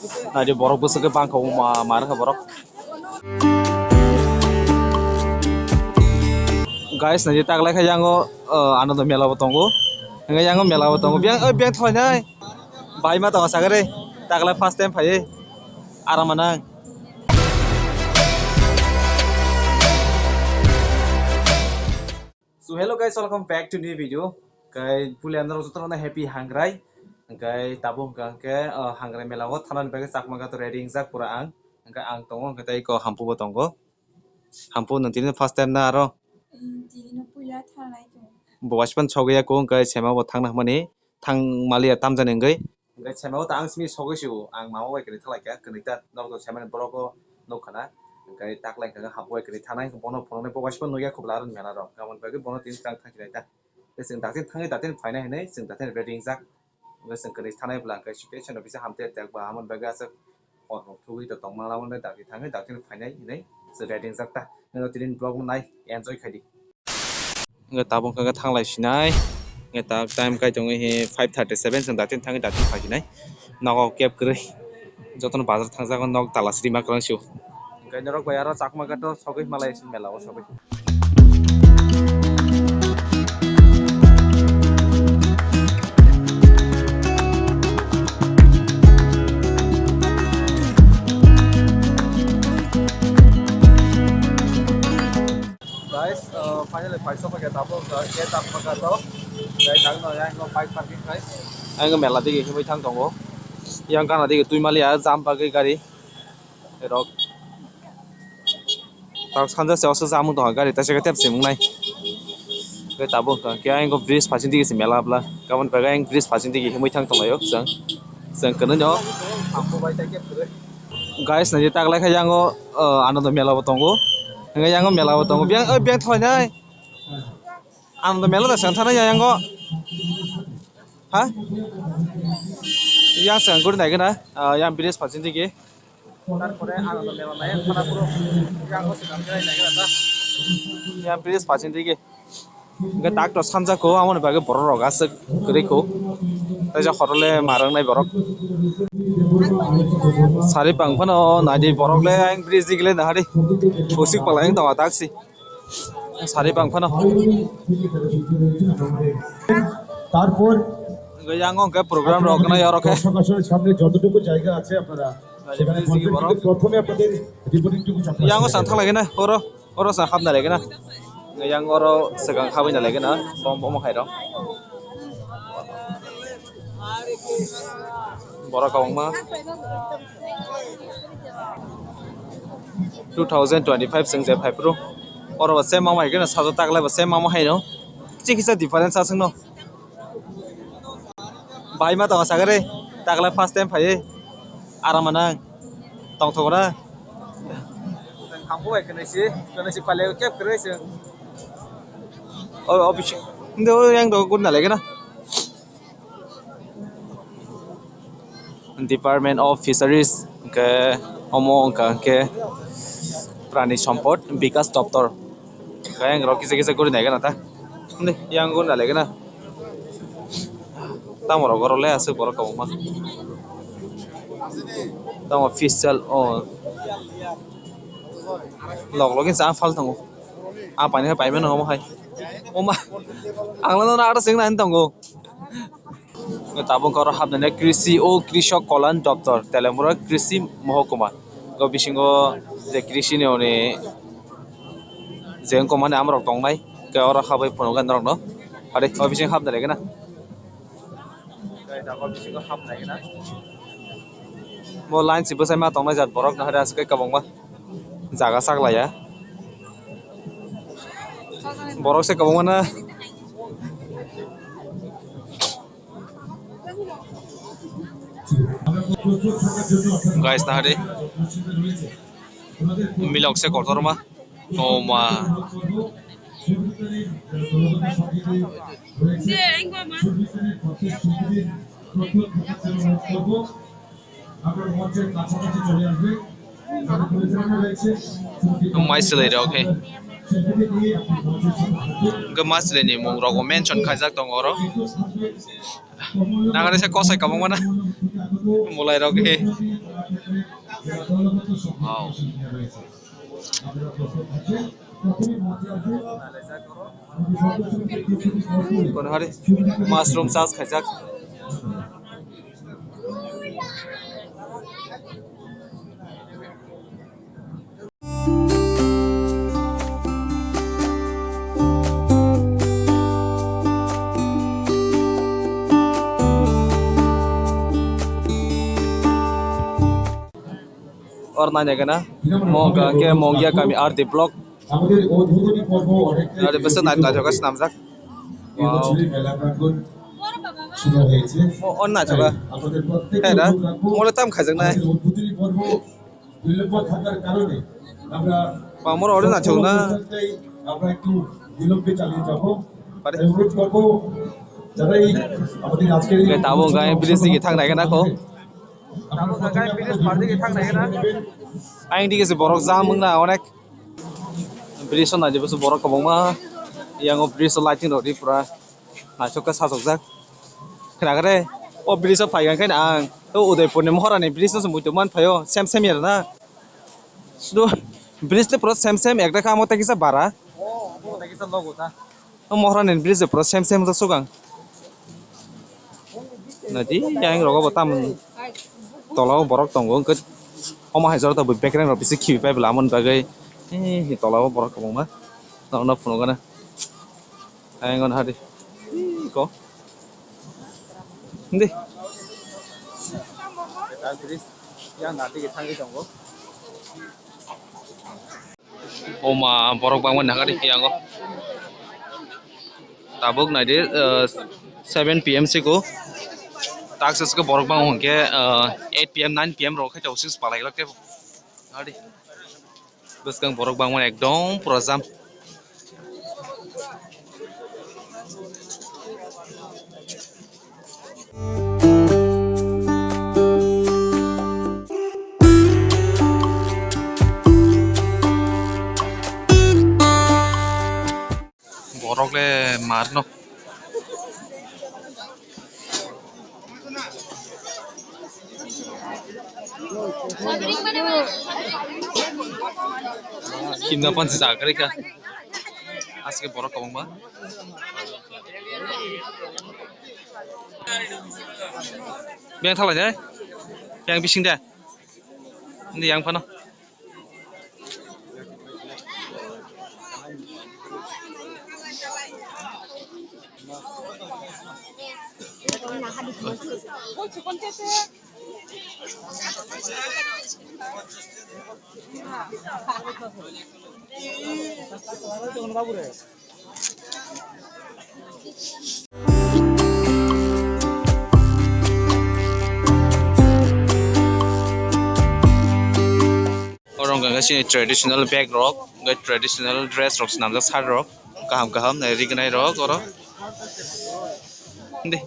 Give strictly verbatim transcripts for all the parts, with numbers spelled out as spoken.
Naidi borok bwswk khe bangkha o ma, ma rwkha borok. Guys, naidi taklai khe yango, uh, Anando Mela bo tongo. Hingke yango mela bo tongo. Biyang, oi, biyang thoi nai. Bai ma tongo sagare. Taklai first time phai. Aram nang. So hello guys, welcome back to new video. Kai puli andro jotono happy hangrai. Kai tabuk hingka hingke, uh, hangrai mela o thana ni bagwi chakma gato ready wngjak pura ang. Hingke ang tongo, hingke tei ko hampu bo tongo. Hampu nwng tini first time na aro? Mm, tini no puila thanai tongo. Bo waispan sogwi ya ko, hingke sema bo thangna hwnmani thang maliya tamjani wngwi. Hingke sema bo ta ang simi sogwi sio, ang mama bai kwrwi thanglaikha, kwrwi ta norok to sema ni borok o nukha na. Hingke taklai hingke hampu bai kwrwi thanai, bono phunuknai bo waispan nukya khobla aro mela rok. Aboni bagwi bono tini twlang thangkhe nai ta. Tei chwng daktino thangwi daktino phainai hinwi chwng daktino ready wngjak. Hingke chwng kwrwi thanai bwla hingke situation no bisa hamtwi yak ba amoni bagwi aswk hor rok thugwi to tongma lamani dakti thangwi daktino phainai hinwi chwng ready wngjak ta. Hino tini vlog no nai enjoy khai di. Hingke tabuk hingke thanglai sinai. Hingke tak time kai tongwi hi five thirty seven chwng daktino thangwi daktino phai sinai. Nogo keb kwrwi. Jotono bazar thangjago nok tala srima kwrwng sio. Hingke norok bai aro chakma gato sogwi malai mela o sogwi. Guys, uh, finally paisa pakai tabuk, uh, ke tak pakai to. Guys, ang no yang no bike parking guys. Ang mela dige himui thang tongo. Yang kana dige tui mali ya jam pakai gari. Rok. Tak sanja se oso jamung tong gari ta se tep se mungnai. Ke tabuk hingka ke ang bridge phasing digi se mela bla. Kabon paga ang bridge phasing digi himui thang tong layo chwng. Chwng kwnwi no. Guys, nai taklai kha yango, uh, Anando mela bo tongo. Hingke yango mela bo tongo. Biyang, oi, biyang thoi nai. Anando mela da sang thana yango. Ha? Yang sang guri nai gana, uh, yang bridge phasing digi. Tarpore ang no mela nai khana puro yang ko se dam khe nai khe ta. Yang bridge phasing digi. Hingke tak to sanja ko amoni bagwi borok rok aswk kwrwi ko. Tei jak hotel le ma rwngnai borok. Sari bang phano nai di borok le ang bridge digi le nahari. Bosik pala ang tongo taksi. Sari bang phano. তারপর Hingke yang hingke program rok nai oro khe. দর্শক আসনের সামনে যতটুকু জায়গা আছে আপনারা সেখানে এই দিকে বড়। প্রথমে আপনাদের রিপোর্টিং টুকু চাপা Yang o আসতে sang thang lagi na, oro, oro sang hapna lagi na. Yang oro segang habina lagi na, bom, bom hai rok. Borok kwbangma. Two thousand twenty-five chwng je phai phuru. Oro bo same mama hai khe sajak taklai bo same mama hai no. Chikisa difference aswk no. Bai ma tongo sagare. Taklai first time phai. Aram nang. Tongthok na. Hampu bai kwnwi si, kwnwi si pale kep kwrwi se. O, o bisi. Ndo yang do guna lagi na. Department of Fisheries, hingke omo wngkha hingke Prani Sompod Bikas Doptor. Hingke yang rok kisa kisa guri nai gana ta. Hindi, yang guri nai gana. Tamo rok oro le aswk borok kwbangma. Tamo fish sale, o. Log login sa phal tongo. A paini hai paimano omo hai. Oma. Angla no aro sing nai tongo. Tabuk oro hapnai Krishi o Krishok Kalyan Doptor, Teliamura Krishi Mohokuma. O bisingo je Krishi ni oni je wngkoma ni amrok tongnai, ke oro habai phunukgwi norokno. Ari o bising hapnai lagi na. Bo line si bwsai ma tongnai jat borok no hari aswk kwbangma jaga saklaiya. Borok se kwbangma na. Guys, nahari milok se kotorma. Oh ma. Mai swlai rok khe. Hwnkhe ma swlai ni mung rogo mention khaijak tongo oro. Nang ani se kosai kwbangma na. Mwlai rok khe. Wow. Kono hari mushroom chas khaijak. Or nai nai gana mo hwnkha khe Mongia kami R D block. Ari bwswk nai naithok khe swnamjak. Wow. O, o naithok kha. Hera, mole tam khaijaknai. Pamor oro naithok na. Pare. Tabuk hwnkhe bridge ni thang nai gana kho. Ayang dige se borok jam wngna onek. Bridge o naidi bwswk borok kwbangma. Yang o bridge o lighting rok ri pura naithok khe sajokjak. Khna khe re o bridge o phai kha khe ang o Udaipur ni Mohora ni bridge no se muitu man phaio sem sem ya na. Sudu bridge te pura sem sem ekta khe amo tei kisa bara. O Mohra ni bridge pura sem sem to sugang. Nadi yang rogo bo tam tola o borok tongo hwnkhe omo hai jora to bekereng rok bisi khibi pai bwla amoni bagwi. Tola o borok kwbangma norok no phunukgana. Ayang on hari ko. Hindi. Yang nadi thangwi tongo. Oma borok bangma nangari yango. Tabuk naidi, eh, seven P M siko. Taksas ko borok bang hwnkhe, eh, eight P M, nine P M rok khai tabuk six palai lok tebo. Adi. Bwskang borok bangma ekdom pura jam. Borok le mar no. Himna pansi jaga rikha. Asike borok kwbangma. Beng thalai de. Yang bising de. Hindi yang phano. Oro wngkha khe chini traditional bag rok, hwnkhe traditional dress rok swnamjak shirt rok kaham kaham nai rignai rok oro. Hindi.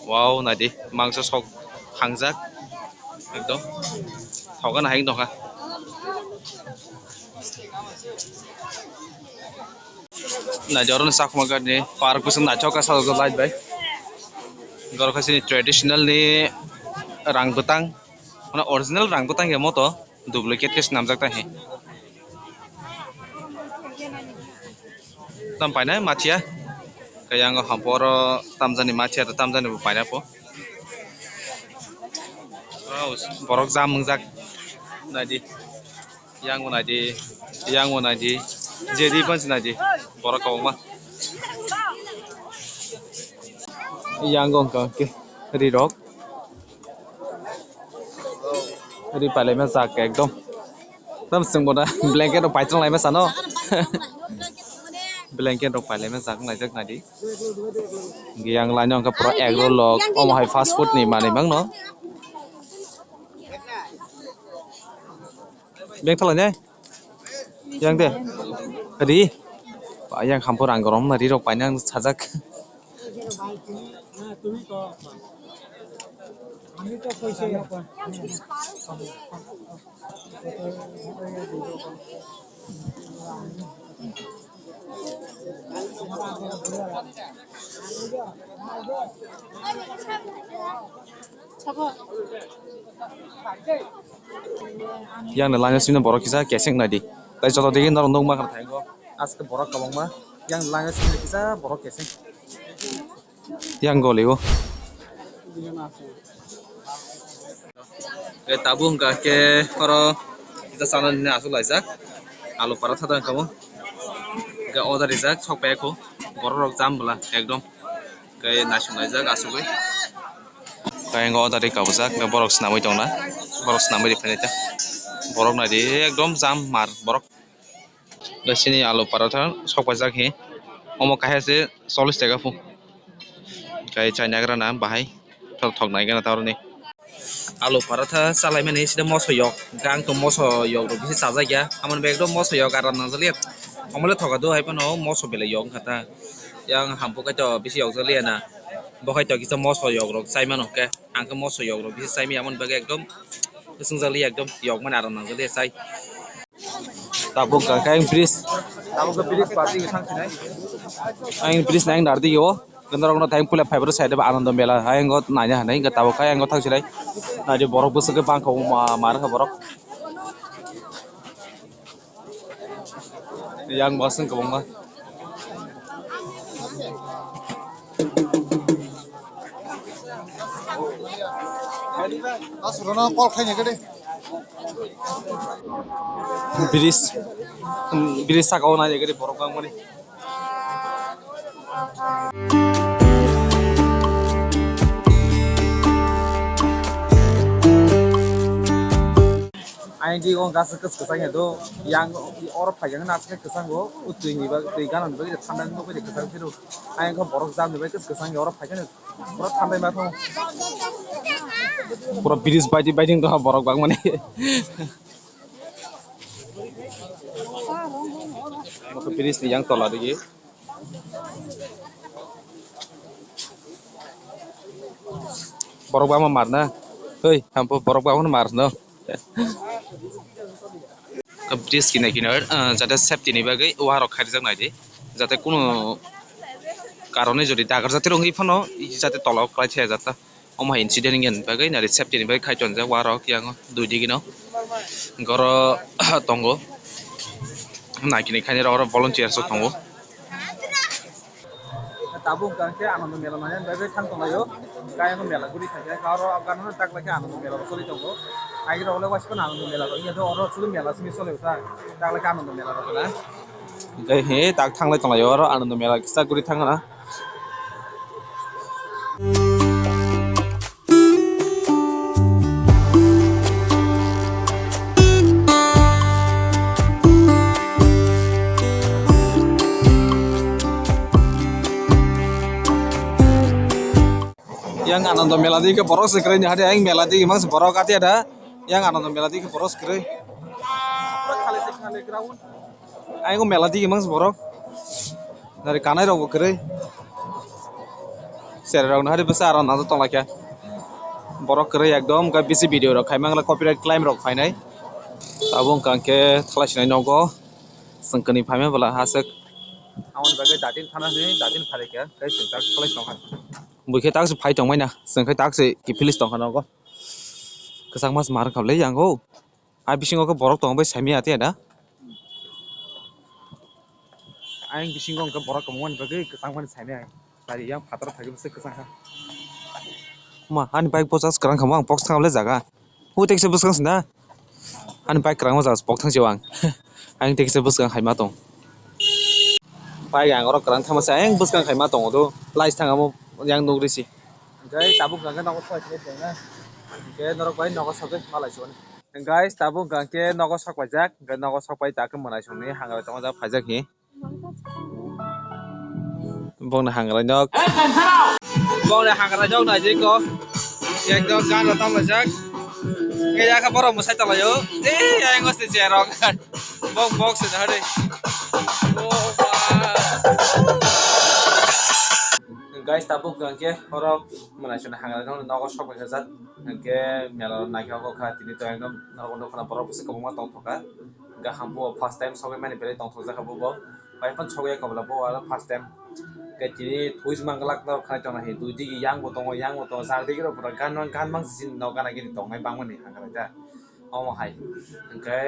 Wow, naidi mangso sok hangjak ekdom thokgana hai wngtongkha. Naidi oro no Chakma gate ni park bwswk naithok khe sajokjak light bai. Oro khe chini traditional ni rang bwtang, mane original rang bwtang ya moto. Duplicate khe swnamjak ta he. Tam painai mathiya. Kaya ang hamporo tamjani mathiya, tamjani bo paina po. Wow, borok jam wngjak. Naidi. Yang bo naidi. Yang bo naidi. Jedi pansi naidi. Borok kwbangma. Yang wngkha khe rirok. Ri pailai ma jak ekdom. Tam swng boda blanket rok paithang lai ma sano. Blanket rok pailai ma jak nai jak nai di. Yang laino wngkha pura egg roll rok. Omo hai fast food ni manwi mangno. Beng thalai ne. Yang de. Ri. Yang hampur ang gorom na ri rok paina ang sajak. Yang ni langa sini borok kisa keseng nai di. Tai joto digi norok nukma kha thai go. Aske borok kwbangma. Yang langa sini kisa borok keseng. Yang goli o. Ke tabuk hwnkha ke oro kisa chana nini aswk laijak. Alu paratha tang kamo. Ke order rijak sok pai kho. Borok rok jam bwla ekdom. Khe naising laijak asugwi. Khe ang o dadi kabujak, khe borok swnamwi tongna, borok swnamwi rikha nita. Borok naidi ekdom jam mar borok. Khe sini alu paratha sok paijak hi. Omo kaisa se chollish taka phu. Khe chaina grana bahai thok nai gana ta oroni. Alu paratha chalaimani sida moso yok, gang tong moso yok rok bisi chajak ya, amoni bagwi ekdom moso yok aram nangjak liya. Omo le thoka do hai phano moso belai yok wngkha ta. Yang hampu khe to bisi yok jak liya na, bo hai to kisa moso yok rok chai mano khe, ang khe moso yok rok bisi chai maya, amoni bagwi ekdom swng jak liya, ekdom yok mani aram nangjak liya chai. Tabuk kha khe ang bridge. Tabuk khe bridge party khe thang sinai. Ang bridge nang nardi yo. Khe norok no thang pula five side ba Anando Mela. Ang go naina hanai khe tabuk khe ang go thang sinai. Naidi borok bwswk khe bangkha ma mar kha borok. Yang bo swng kwbangma. Aswk rono call khaina khe de. Bridge, bridge saka o naina khe de borok bangmani. Ayang di o gas kwchwk kwchang ya do, yang oro phaikhe na aswk kwchang o, o twi ni bagwi, twi gana ni bagwi thanda ni bagwi kwchang phiro. Ayang khe borok jam ni bagwi kwchwk kwchang ya oro phaikhe na borok thandai ma thang. Pura bridge baidi baidi wngkha borok bangmani. Bridge ni yang tola digi. Borok bangma mar na. Hoi, hampu borok bangma mar no. Bridge kina kina, ah, jate safety ni bagwi warok kharijak nai di. Jate kunu karone jodi dagar jate rwngwi phano jate tola o kwlai thaya jata. Omo hai incident wngya ni bagwi nari safety ni bagwi khai tonjak warok yang dui digi no. Goro tongo. Naikini khaini rok oro volunteers rok tongo. Tabuk hwnkha khe Anando Mela nai bagwi thang tonglaio. Kaya no mela guri thangkhe oro gana tak lai khe Anando Mela rok choli tongo. Aigirok le waisa Anando Mela rok ya do oro choli mela simi choli ta tak lai khe Anando Mela rok na. Hwnkhe he tak thanglai tonglaio oro Anando Mela kisa guri thangna. Yang Anando Mela di ke borok se kwrwi ni hade, yang mela di mang borok atia da. Yang Anando Mela di ke borok se kwrwi. Ayang o mela digi mang borok. Nari kanai rok bo kwrwi. Sere rok nari bwsa aro najo tongla khe. Borok kwrwi ekdom khe bisi video rok khai mangla copyright claim rok phainai. Tabuk hwnkha khe thalai sinai nogo. Chwng kwnwi phaima bwla haswk. Aboni bagwi datin thana hwnwi datin phalai khe tei chwng tak thalai tongkha. Bui khe tak se phai tongmai na chwng khe tak se kiphilwi tongkha nogo. Kwchangma se mar kha le yang o. A bisingo khe borok tong bai saimaya tiya da. Ayang bisingo hwnkhe borok kwbangmani bagwi kwchangmani saimaya. Tari yang phataro phai khe bwswk kwchang kha. Ma ani bike bo just kwrang kha mo ang box thangma le jaga. Hu tekse bwskang sina. Ani bike kwrang ma jaga box thang se ang. Ayang tekse bwskang khaima tong. Bike ang oro kwrang thangma se ayang bwskang khaima tongo do. Light thang amo yang nugri si. Hwnkhe tabuk hwnkha khe nogo sok paijak na. Hwnkhe norok bai nogo sogwi malai sogwi. Guys, tabuk hwnkha khe nogo sok paijak, hwnkhe nogo sok pai ta khe mwnaisongni hangra tongo ja paijak hi. Bongni hangra nok. Bongni hangra nok naijik ko. Ekdom gan rok tamlaijak. Hwnkhe yakha borok mwsai tonglaio. Ei, ayang se chair rok. Bok, bok se jahari. Oh, wow. Guys, tabuk hwnkha khe oro mwnaisongni hangra nok nogo sok paijak. Hwnkhe mela naikhe ogo kha tini to ekdom norok nukha borok bwswk kwbangma tongthokha. Hwnkhe hampu o first time sogwi mani belai tongthokjak kha bo. Bai phano sokya kobla bo aro first time. Khe tini thuis manglak no khnai tongna hi dui digi yang bo tongo, yang bo tongo, jak digi rok pura gan man, gan mang sin no gana gini tongnai bangmani hangkha da. Omo hai. Hingkhe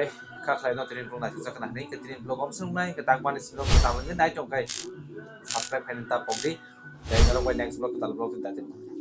kha khlai no tini vlog naisajak khna hinwi khe tini vlog om swngnai khe dakmani sino khe tabuk nai tong khai subscribe khaina ta pokdi. Tei norok bai next vlog kwtal vlog ta tini.